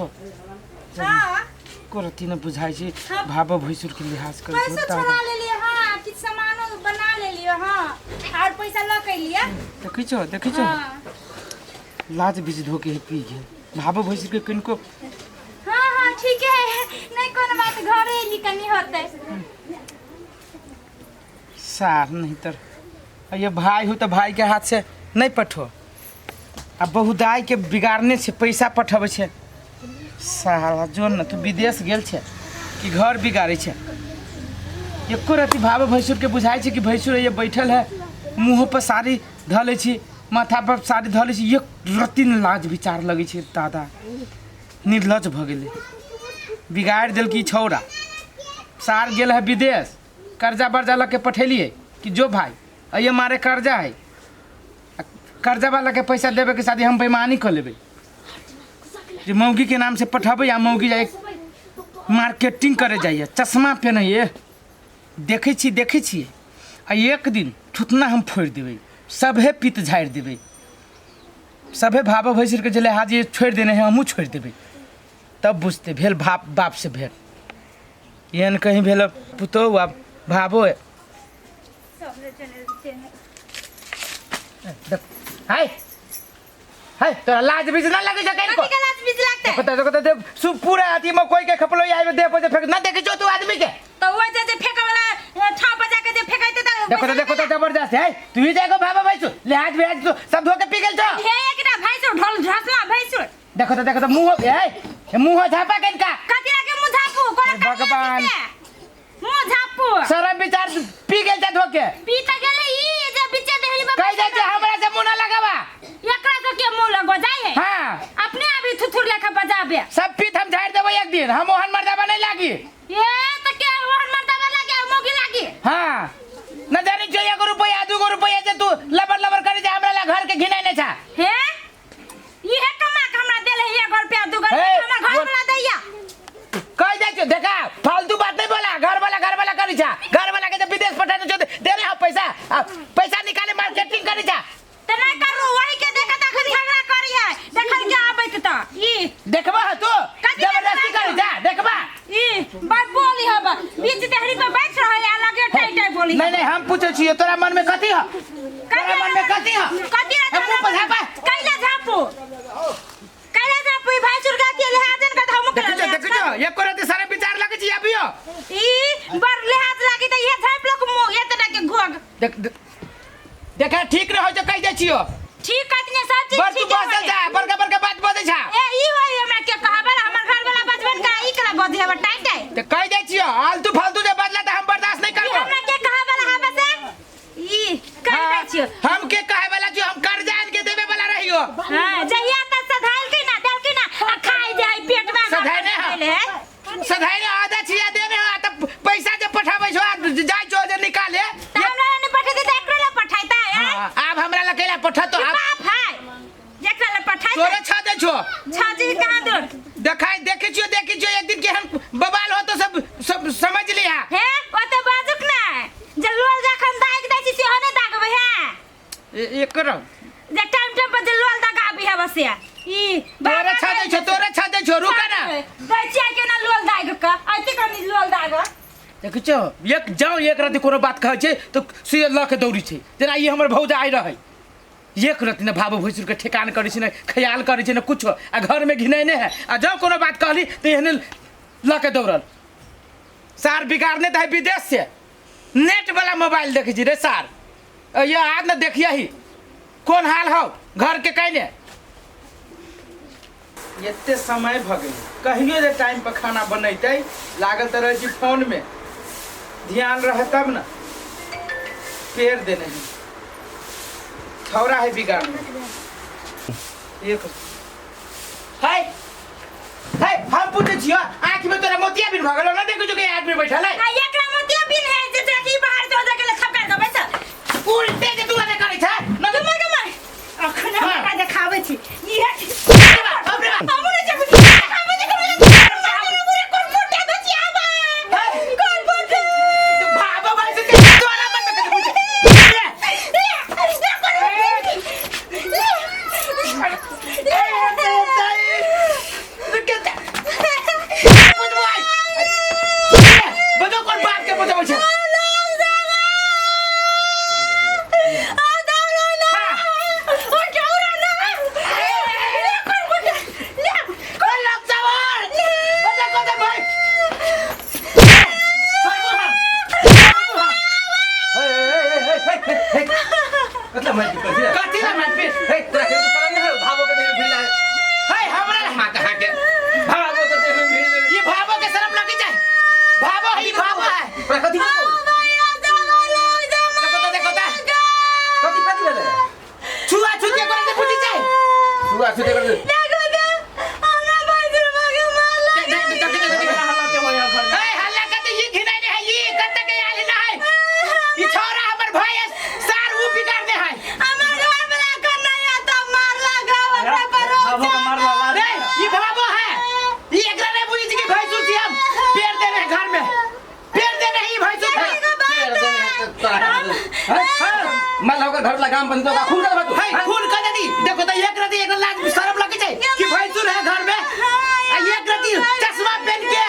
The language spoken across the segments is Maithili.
देखो। हाँ। करती न बुझाइ छै। हाँ। भाबो भैंसुर के लिहाज करै छै। पैसा छोड़ा लेलिए, हाँ, किछु सामानो बना लेलिए, हाँ, और पैसा लऽ के एलिए। देखै छौ, देखै छौ? हाँ। लाज बीच धोके हे पी गेल भाबो भैंसुर के किनको। हाँ हाँ, ठीक है, नहीं कोनो बात, घरे एली कनी होतै। सार नहीं तर ये भाई हो तो भाई के हाथ से नहीं पठो, आ बहुदाई के बिगाड़ने छै, पैसा पठबै छै। साला जो न तू विदेश गेल छै कि घर बिगाड़ै छै? एको रति भाव भैंसुर के बुझाइ छै कि भैंसुर ये बैठल है, मुँह पर साड़ी धऽ लै छी, माथा पर साड़ी धऽ लै छी, एक रति न लाज विचार लगै छै। दादा निर्लज भऽ गेलै, बिगाड़ि देलकै ई छौड़ा। सार गेल है विदेश, कर्जा बर्जा लऽ के पठेलियै कि जो भाई अइये मारे कर्जा है, आ कर्जा वाला के पैसा देबे के साथ हम बेईमानी कऽ लेबै जे मौगी के नाम से पठेबै, आ मौगी जाय मार्केटिंग करे जाइए, चश्मा पेनैये। देखै छी, देखै छियै, आ एक दिन थुतना हम फोड़ि देबै, सभे पित झाड़ि देबै, सभे भावो भैंसुर के जे लिहाज ये छोड़ि देने है, हमहूँ छोड़ि देबै, तब बुझतै भेल बाप बाप से भेल। एहन कहीं भेल पुतोहु आ भावो। हाय हाय, तोरा लाज बीज ना लगे छै कहीं? कथी के लाज बीज लगतै? पता तो दे सु पूरा अथी में कोई के खपलो आवे दे पर फेंक ना, देखे छो तू आदमी के? तो वो जे जे फेंके वाला ठाव बजा के जे फेंकैते त देखो तो, देखो तो, जबरदस्त है। तू ही जाएगो भाबा भाई, लिहाज विहाज तू सब धो के पी गेल छो। हे, एकटा भैंसुर ढोल ढसला भैंसुर। देखो तो, देखो तो, मुंह ए मुंह झापा के इनका। कथी के मुंह झापू? कोना भगवान। मुंह झापू? शरम विचार पी गेल छे धो के। पी त गेलै ई जे बिचे देहली पर। कह दे जे हमरा से मुंह ना लगावा। एकरा से के मुंह लगो जाय है? हाँ। अपने अभी थुथुर लेखा बजाबे। सब पीत हम झाड़ देबै एक दिन, हम ओहन मर्दाबा नहीं लागी। ए त के ओहन मर्दाबा लागे, मोगी लागी? हाँ, न जानी जो एगो रुपया दूगो रुपया जे तू लबर लबर करे जे हमरा ला घर के घिनाइ नहीं छा। हे, इहे कमा के हमरा देल है एगो रुपया दूगो हे, हमरा घर वाला दैया। कह दे छो, देखा फालतू बात नहीं बोला, घर वाला घर वाला करी छा, घर वाला के जब विदेश पठाने छो दे रहे हो पैसा, आ, पैसा निकाले मार्केटिंग करी छा। त नहीं करू, वही के देखत अखन झगड़ा करी है, देखल के आबैत त ई देखबा है तू? कथी जबरदस्ती देखबा? करी जा देखबा। ई बात बोली हब बीच देहरी पर बैठ रहे आ लगे टाई टाई बोली। नहीं नहीं, हम पूछे छियो तोरा मन में कथी है? तोरा मन में कथी है? कथी है? हम मुंह पर झापा। कैला झापू? कैला झापू? ई भाई सुरगा के लिहाजन का हम देखै छो, देखै छो, एको रति सारे विचार लगै छी अभियो। ई बर लिहाज लागी त ये झाप लोक मुंह एतना के घोग। देख देख, देखा ठीक रहो जो कह दे छियो। ठीक कतने सब चीज बर तू ठीके बसल होय। जा, बड़का बड़का बात बजै छा। ए ई होय हमरा के कहबे, हमर घर वाला बचबन का ई कला बजे हब टाई टाई। त कह दे छियो, आलतू फालतू जे बजला त हम बर्दाश्त नहीं ई करबो। हमरा के कहबे वाला हब से ई कह हाँ, दे छियो। हम के कहे वाला छियो, हम कर्जा आन के देबे वाला रहियो। हां, जहिया तक सधाइल के ना देल के ना आ खाई जाय पेट में। सधाइने हाँ। है। सधाइने आधा छिया देने हो, त पैसा जे पठाबै छो आ जाय छो जे निकाले। त हमरा ने पठेते त एकरा ले पठाइता है। हाँ, आब हमरा लकेला पठा तो आब बाप है एकरा ले पठाइता। तोरे छा दे छो। छाजी कहां दूर देखाई देखे छियो, देखे छियो एक दिन के हम बवाल हो तो सब सब समझ लिया। हे ओते बाजुक ना जे लोल जखन दाग दै छी सेहो नै दागबै है। एकर जे टाइम टाइम पर जे लोल दागाबी है बस ई तोरे छा दे छो, तोरे छा दे छो, रुका ना। दै छियै के ना लोल दाग के आइते कनी लोल दाग। देखै छो, एक जाओ एक राति कोनो बात कहै छै तो सुइया लऽ के दौड़ी छै, जेना ई हमर भौजा आइ रहै, एक रति ने भाबो भैंसुर के ठेकान करै छै, ने ख्याल करै छै, ने कुछो, आ घर में घिनैने है, आ जब कोनो बात कहली तो एहने लऽ के दौड़ल। सार बिगाड़ने तऽ है विदेश से नेट वाला मोबाइल देखै छी रे सार, ये आज ने देखिए ही कोन हाल हौ घर के कैने। एते समय भऽ गेल, कहियो जे टाइम पर खाना बनैतै, लागल तऽ रहै छी फोन में, ध्यान रहे तब न। पेड़ देने है छौड़ा है बिगाड़ एक। हाय हाय, हम पूछे छियो आँख में तोरा मोतिया बिन भऽ गेलौ ना? देखै छौ कि आदमी बैठल है। आ एकरा मोतिया बिन है जे जे की बाहर जो जाके खपका के बैस। उल्टे जे तू अने करै छै न। गमा गमा अखन हाँ। हमरा देखाबै छी इहे। बाप रे बाप। हमरे जे हमरे जे कोन मोटा दे छी आबा कोन मोटा। भाबो भाई से तोरा मन में कथी पूछे? तोरा के शरम नहीं है भावो के देह में भिड़ है हमरा मां कहां के भावो के देह में भिड़ ये भावो के शर्म लगी जाए। भावो है, ये भावो है। तोरा कथी ओ भैया जमा लग जमा। देखो तो, देखो तो। कथी कथी भेलै? छुआ छुते करे से बुझी जाए। छुआ छुते कर देखो तो हमरा भैंसुर के मार देख लग। देख देख देख देख। हल्ला ते होया घर में। ए हल्ला कते ये घिनाई नहीं है, ये कते के आल ना है। ये छोरा हमर भाई है, सार ऊ बिगाड़ने है। हमर घर वाला के नहीं आता मार लगा ओकरा पर भाभो के मारला लाज। रे ये भावो है, ये एकरा नहीं बुझी छी कि भैंसुर छी हम। पेड़ देने है घर में, पेड़ देने है ये भैंसुर है। मान लो घर लगाम बंद तो खून कर तू है खून कर दी। देखो तो एक रति एक लाज शर्म लगी जाए कि भैंसुर है घर में। आ एक रति चश्मा पहन के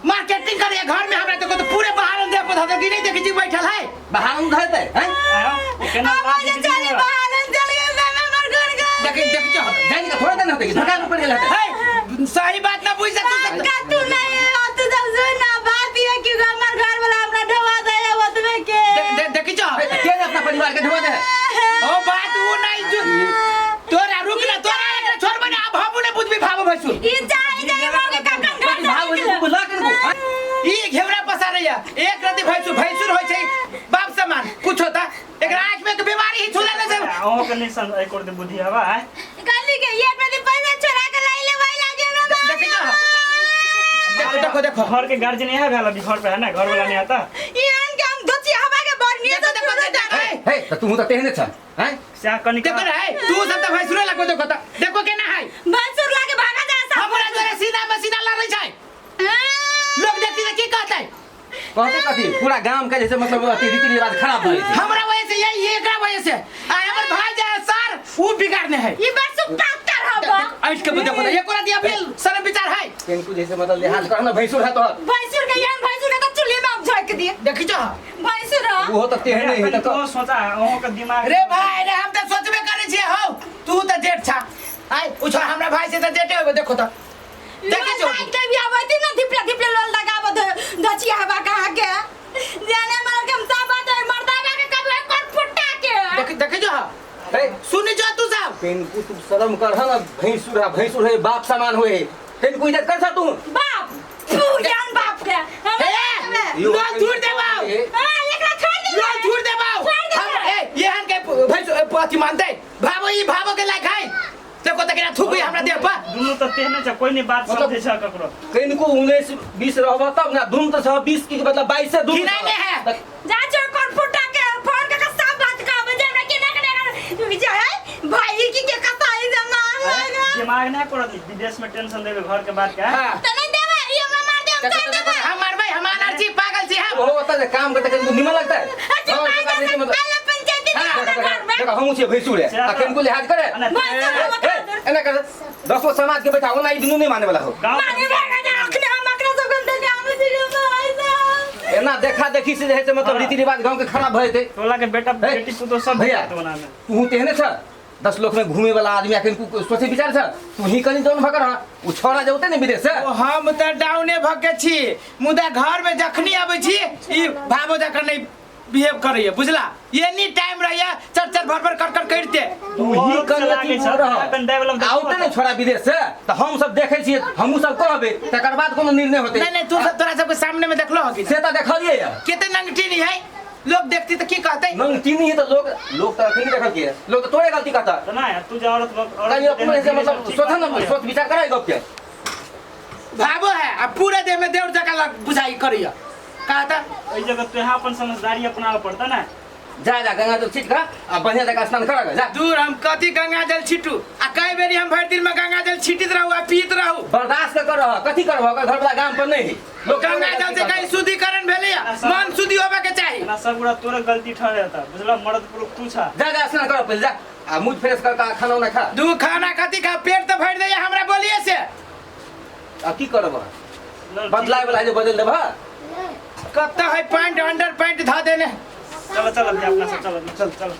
मार्केटिंग करे घर में। हमरा देखो तो पूरे बाहर अंदर पधा दे नहीं देखी जी बैठल है। बाहर उठते हैं आयो, ओ केना अब लाज जे दिखी चली नहीं। बाहर चल गेल हमर घर के। देखी देखी जो जानी का थोड़ा दिन होते धक्का ऊपर गेल होते है सही बात ना बुझ सकतू सब। का तू नहीं आत जब सुन ना बात ये कि हमर घर वाला हमरा ढवा दे ओतबे के। देख देख देखी जो के ने अपना परिवार के ढोवा दे ओ बात वो नहीं जो तोरा रुक ना, तोरा एकरा छोड़बे ना। अब हमू ने बुझबी भावो भैंसुर। ई चाहे जाए मोके ककन घर भाव से बुला के को ई घेवड़ा पसा रही है। एक रति भैंसुर भैंसुर होय छै बाप समान कुछ होता। एकरा आंख में के बीमारी ही छुला ना से। अहो के नहीं सं एको दे बुद्धि हवा है। गली के ये प्रति पैसा चुरा के लाई ले भाई लागे हमरा। देखी जो देखो देखो देखो घर के गार्जियन यहाँ भेल अभी घर पे है ना, घर वाला नहीं आता। इहन के हम दोची हवा के बढ़नी देखो तो देखो छोड़ो देखो जा। हे त तू त तेहने छ हैं से कनी देखो रे तू सब त भैंसुरे लगो। देखो त देखो केना है भैंसुर लागे भागा जा सब। हमरा द्वारा सीना में सीना लड़ै छै। लोग देखती त की कहतै? कहते कथी पूरा गांव के जैसे मतलब अथी रीति रिवाज खराब भइल छै। हमरा वजह से यही एकरा वजह से आ हमर भाई जे है सर ऊ बिगाड़ने है। ई बात सब डॉक्टर हबा। ऐठ के देखो त एको रात अभी शर्म विचार है। केनको जैसे मतलब लिहाज कर ना भैंसुर है तोहर। भैंसुर के यहाँ भैंसुर के तो चूल्हे में अब झोंक दिए। देखी जो भैंसुर ह। ओहो त तेहने है त तो सोचा अहो के दिमाग। रे भाई रे हम त सोचबे करै छियै हौ तू त जेठ छा आइ उ छोरा हमरा भाई से त जेठे होबे। देखो त देखी जो लाइट के भी आवती ना धिपले धिपले लोल लगावत दचिया हवा कहाँ के जाने मार के हम सब बात है मर्दाना के कब एक और फुटा के। देखी देखी जो हे सुनी जो तू सब केनको तू शर्म कर ना भैंसुर है भैंसुर है बाप समान होए केनको इज्जत कर सा तू बाप तू जान बाप के हम ए लोल छोड़ दे बाऊ। हां एकरा छोड़ दे। लोल छोड़ दे बाऊ। छोड़ दे। हम ए येहन के भैंस अथी मानते भावो ई भावो के लायक है। देखो त केना थूक हमरा देह पर। दुनू त तेहने छ, कोई नहीं बात मतलब- समझे छ ककरो। केनको 19 20 रहब तब ना दुन त छ 20 के मतलब 22 से दुन घिनाइ नहि है। जा छोड़ कर फुटा के फोन के सब बात कहब जे हमरा केना केना जे है भाई की के कथा है जमा लगा दिमाग नहीं करत विदेश में टेंशन देबे घर के बात के। हां त नहीं देबे ई हमरा मार दे हम देखो छोड़ देखो देबे। हम मारबै हम अनार छी पागल छी हम। ओहो ओतऽ जे काम करते केनको निमन लगता है। अच्छा हाँ, भाई देखो, मतलब- आला पंचायती हाँ, में घर में देखो हमहूँ छियै भैंसुर है आ केनको लिहाज करे भैंसुर हम ए, एना कर दसो समाज के बैठा ओना ई दुनू नहीं माने वाला हो। गाँव माने भागा जा अखने हम अखने सब गंदे जामे छी रे भाई साहब। एना देखा देखी से जे है से मतलब हाँ। रीति रिवाज गांव के खराब भए जेतै। टोला के बेटा हे, बेटी पुतोह सब भैया। टोला में तू तेहने छ 10 लोग में घूमे वाला आदमी अखन सोचे विचार छ तू ही कनी डाउन भकर ह उ छोरा जौते ने विदेश से। ओ हम त डाउने भके छी मुदा घर में जखनी आबै छी ई भावो जखन नहीं बिहेव करैया बुझला। एनी टाइम रहैया चर चर भर भर कर कर करते। तू ही कनी अथी रह अपन दै वाला आउते ने छोरा विदेश से त हम सब देखै छियै हमहू सब कहबै तकर बाद कोनो निर्णय होतै। नहीं नहीं तू सब तोरा सबके सामने में देखलो हकी से त देखलियै या केते नंगटी नहीं है लोग देखती त की कहते। नंगटी नहीं है त लोग लोग त अखनी देखल के लोग त तोरे गलती कहता। त ना तू जा औरत लोग औरत कनी अपने से मतलब सोच न सोच विचार कराई गप के भावो है आ पूरा देह में देवर जका लग बुझाई करैया कहता। एहि जगह तो यहाँ अपन समझदारी अपनावे पड़ता ना। जा जा गंगा जल छीट का आ बढ़िया जगह स्नान कर जा। दूर हम कथी गंगा जल छीटू आ कई बेरी हम भरि दिन में गंगा जल छीटित रहू आ पीत रहू। बर्दाश्त कर रह कथी करबह ओकर घर वाला गाम पर नहीं है। लोग गंगा जल से कहीं शुद्धिकरण भेलैया मन शुद्धि होबे के चाही। ना सब गोरा तोरे गलती ठहरता बुझला मर्द पुरुष तू छा। जा जा स्नान कर पहिले जा आ मुंह फ्रेश कर का खाना उना खा। दू खाना कथी खा पेट त भरि दैया हमरा बोलिए से। आ की करबह बदलाय वाला जे बदल देबह कत्ता है पैंट अंडर पैंट धा देने। चलो चलो अपना सब चलो चल चलो।